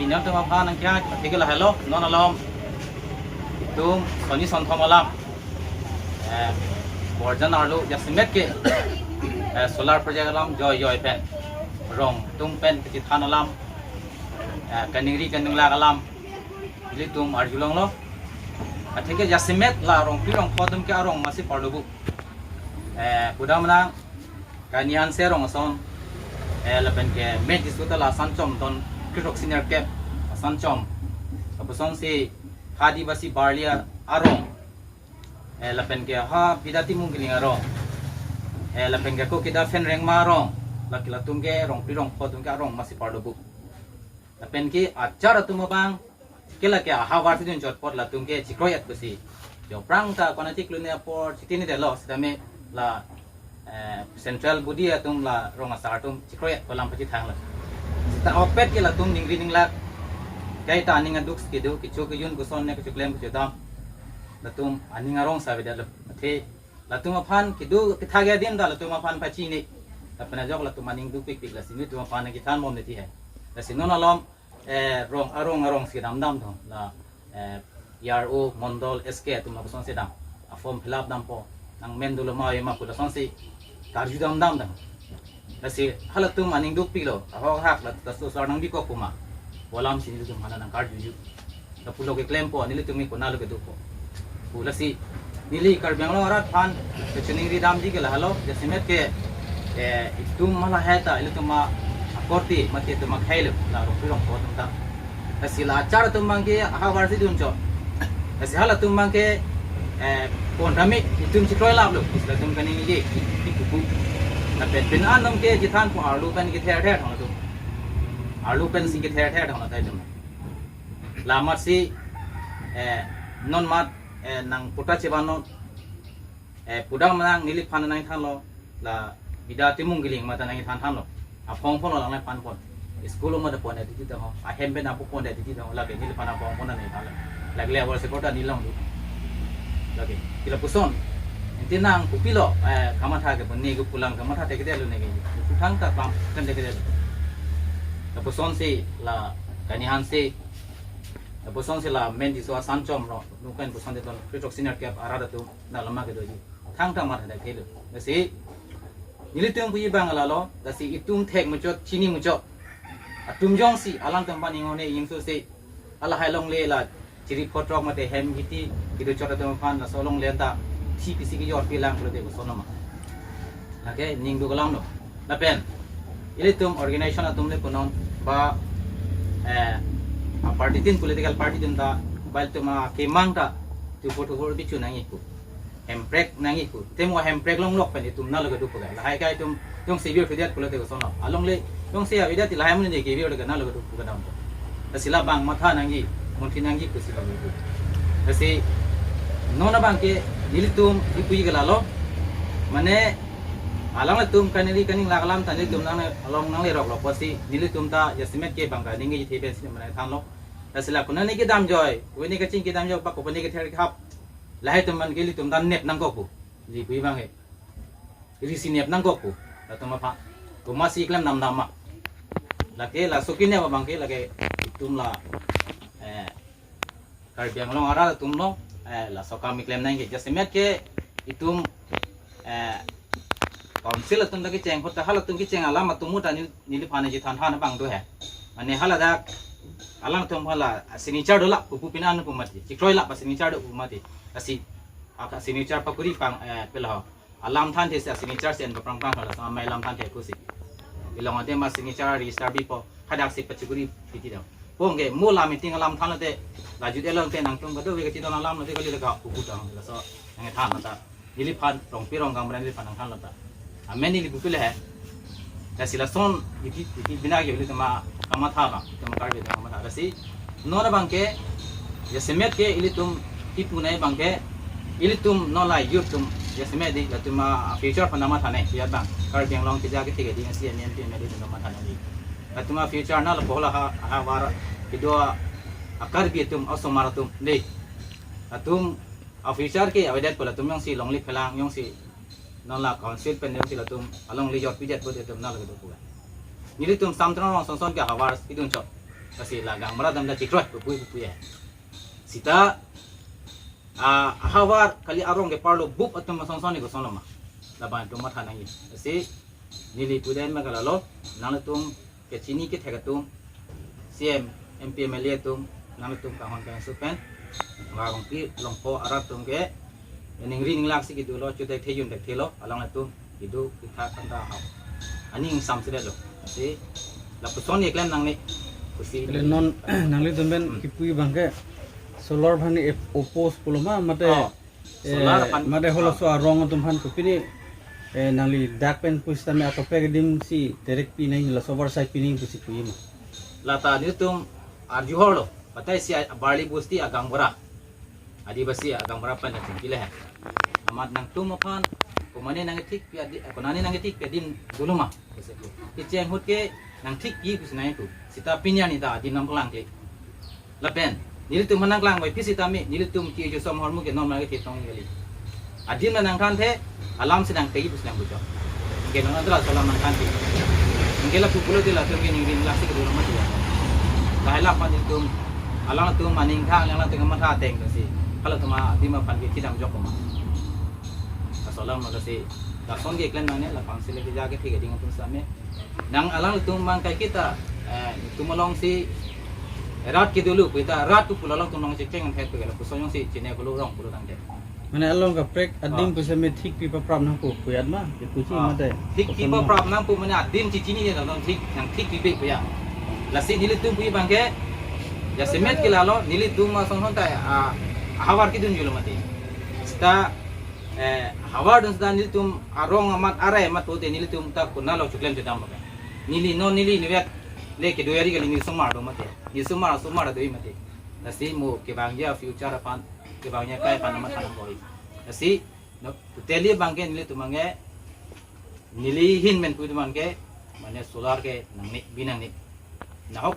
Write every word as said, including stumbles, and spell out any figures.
Nangtum aphan nangkehang atheke lahelo, non alom itum soni sonthom alam, eh, Borjan arlo jasemet ke, eh, solar project alam joi joi pen, rong atum pen kachethan alam, eh, kaningri kaninglak alam ilitum arjulonglo. Atheke jasemet la rongpi rongpho atum ke arong masi parlo bu. Eh, pudam nang Kani Hanse arong ason, eh, lapen ke Met Jisu ta la Sanchom don, Krethrok Senior Camp Sanchom, lapuson si ha Adivasi Barli arong, eh, lapen ke ha Bida Timung Kiling arong, eh, lapen ke ko kida Phen Rengma arong, lake latum ke rongpi rongpho atum ke arong masi parlo bu. Lapen ke achar atum abang ke lake ahavar si dun chotpot latum ke chikroi-et pusi. Jo aphrang ta kona chiklo ne apor chitini delo sitame la, eh, central body atum la rong asar atum chikroi-et pu alam pachethanglo. Sita okpet ke latum ningri ninglak, kaita aning aduk kedo, kecho kejun, koson ne kecho klem kecho dam, latum aning arong savedetlo. Athe latum aphan kedo kethak adim ta latum aphan pachini. Lapen ajok latum aning dukpikpik, lasi nelitum aphan nangkethan bom neti he. Lasi non alom, eh, rong arong arong si damdam tho la, eh, E R O, Mondol, S K atum lapuson si dam. A form fill up dampo, nang men dolo ma ema pu lason si karju damdam tho. Lasi halatum aning dukpiklo, ahok hak la ta so sar nangbi kok pu ma, pu alam si nelitum aphan nangkarjuji. Lapulo keklempo, nelitum ke konatlo kedopo pu. Lasi neli Karbi Anglong arat aphan kachiningri damji ke lahelo, jasemet ke, eh, itum ma lahai ta ilitum akorte mate itum akhailo, la rongpi rongpho atum ta. Lasi la achar atum abang ke ahavar si dun chot. Lasi halatum abang ke, eh, pon tame itum chikroi laplo, lasi latum kaningje, ipupu. Lapen pin an atum ke chethanpo, arlo pen kether ther thang latum. Arlo pen si kether ther thang latum. La amatsi, eh, non mat, eh, nang puta chevan non, eh, pudam nang neliphan nangthanlo, la Bida Timung Kiling mate nangthan thanlo. Aphong phonlo, langlai phan pon. School mate pon-et titi tang ho. Ahem pen apo pon-et titi tang ho. Lake neliphan aphong phon nangthanlo. Lake le awal sekota nelong tu. Lake, ke lapuson. Enti nang kopilo, eh, kamatha ke pon ne kepu alam kamatha thekthelo ne ke. Puthangta pam kan thekthelo. Lapuson si la Kani Hanse, lapuson si la Met Jisu a Sanchom lo, nukan puson de ton Krethrok Senior Camp arat atum, na lama kedoji. Thangta matha thekthelo. Lasi nelitum puji abang lalo, lasi itum thek muchot, chini muchot. Atum jongsi alangtum aphan inghone ingsu si, alahai longle la chiri photrok mate hem kiti, kidu chot atum aphan laso longle ta thi pisi kejor pilang pulote koson ma. Lake ning duk alam lo. Lapen ilitum organization atum le punon ba, eh, a party tin, political party tin ta ba ilitum akemang ta thupho thupho bichu nangji pu. Hemprek nangji pu. Temo hemprek longlok pen itum nalo kedo pu ke. Lahai ke itum jongsi bir pidet pulote koson lo. Alongle jongsi avedet ti lahai amonit ke bir ke nalo kedo pu ke dam. Lasi labang matha nangji, munthi nangji pusi bang itu. Lasi non abang ke nelitum ipuji ke lalo. Mane alanglitum kaningri kaninglak alam ta nelitum nang along nangleroklo pusi nelitum ta jasemet ke bang kaningje theben si mane thanlo. Lasi la konane kedam joi, konane kaching kedam joi, ba kopane kether kehap, lahai atum abang ke ilitum ta nep nangkok pu. Neli puji abang ke. Risi nep nangkok pu. Latum aphan. Komatsi klem damdam ma. Lake laso kene abang ke lake itum la, eh, Karbi Anglong arat atum lo, eh, laso kam keklem nangji. Jasemet ke itum, eh, council atum ta kecheng, kota halatum kecheng alam atum ta neli, neliphan chethan than abang do he. Mane haladak alangtum hala signature do lap pu pin an pu mati. Chikroi lap signature do pu mati. Lasi a signature pakuri pang, eh, pela ho. Alam thanthe si signature si en paprang prang hala, amei alam thanthe kusi. Ilong ade ma signature register bipo, hadak si pachikuri piti dam. Pon ke mo la meeting alam thanlo te, la jut elong te nangtum kadokave kachidon alam lo te kali lega uku dam. Laso nangthan ta. Neliphan rongpi rongkang bran neliphan nangthanlo ta. Amen neli pupi le he. Lasi lason iti, iti bina ke ilitum akamatha ba, itum Karbi atum akamatha. Lasi non abang ke, jasemet ke ilitum kipu nai abang ke, ilitum non la youth atum, jasemet di, latum a future aphan matha nai, ya abang. Karbi Anglong keja kethek di, C M, M P, M L A atum matha nai di. Latum a future na lapu la ha, ahavar kedo a Karbi atum, osomar atum di. Latum a future ke avedet pu latum jongsi longle phelang, jongsi non la council pen jongsi latum alongle jor pidet pu atum nalo kedo pu. Nelitum Samthrong rong son son ke ahavar si dun chot. Lasi la gaonbura dam ta chikroi pupui pupui ya. Sita, ah, ahavar kali arong ke parlo bup atum asonson ni koson lo ma. Labang atum matha nangji. Lasi neli puden ma kalalo, nanglitum kechini kethek atum, C M, M P, M L A atum, nanglitum kanghon kansu pen, Rongpi Rongpo arat atum ke, ningri ninglak si kedo lo, chutek thejun tek thelo, alangtum kedo kethak kanta hau. Aning sam sile lo. Si lapuson ye klem nangne. Kusi. Ele non nanglitum pen Hmm. kipui abang ke solar aphan ni ep-, oppose pulo ma mate, Oh, eh, solar aphan mate halaso Ah. arong atum aphan kopine, eh, nangli dak pen pusitame atopek adim si terek pinang laso abar sai pinang pusi pui ma. Lata nelitum arju hor lo. Patai si a-, Barli Bosti agaonbura. Adibasi agaonbura pen nangchingki le. Amat nangtum aphan, komane nangkethik pi adi-, konane nangkethik pi adim dolo ma. Kecheng ahut ke nangthik pi pusi nangpu. Sita pini arni ta adim nangplang kle. Lapen, nelitum nangklang bai pi sitame, nelitum ke-ejo som ahormu ke normal ke tong kali. Adim nangthan the, alam si nangtei pusi nangbujo. Ke non adra solar nangthan the. Ke lapu pulo de latum ke ningri ninglak si kedo lo mati ya. Lahai lapan nelitum, alangtum aning thang, alangtum matha ateng si. Halatum adim aphan ke thidam jok ma. Asolam ma lasi, lason ke klem nangne, lapang si le keja kethik ading atum same. Nang alangtum abang kai kita, eh, tum along si rat kedo lo, kita rat tu pulo alangtum nangchecheng an thek pegala, kusonyong si chine pulo rong pulo tangte. Mane along kaprek adim Ah. pusitame thik pi paprap nangpo, puyat ma, ke kuchi Ah. mate. Thik pi Koson ma. paprap nangpo mane adim chichini ya, nang thik, nangthik pi pe puya. Lasi nelitum pui abang ke, jasemet ke lalo, nelitum asonson ta, ah, ahavar kedun julo mati. Sita, eh, ahavar dun sita nelitum arong amat arai amat pote nelitum ta konatlo choklem chodam abang. Neli non neli nivet le kedo yari kali, neli osomar do mati. Neli osomar, osomar do mati. Lasi mo kevangji a-future aphan, kevangji akai aphan amat aphan koi. Lasi, no, totally abang ke nelitum abang ke, neli ahin pen pui atum abang ke, mane solar ke nangne, bi nangne. Nahok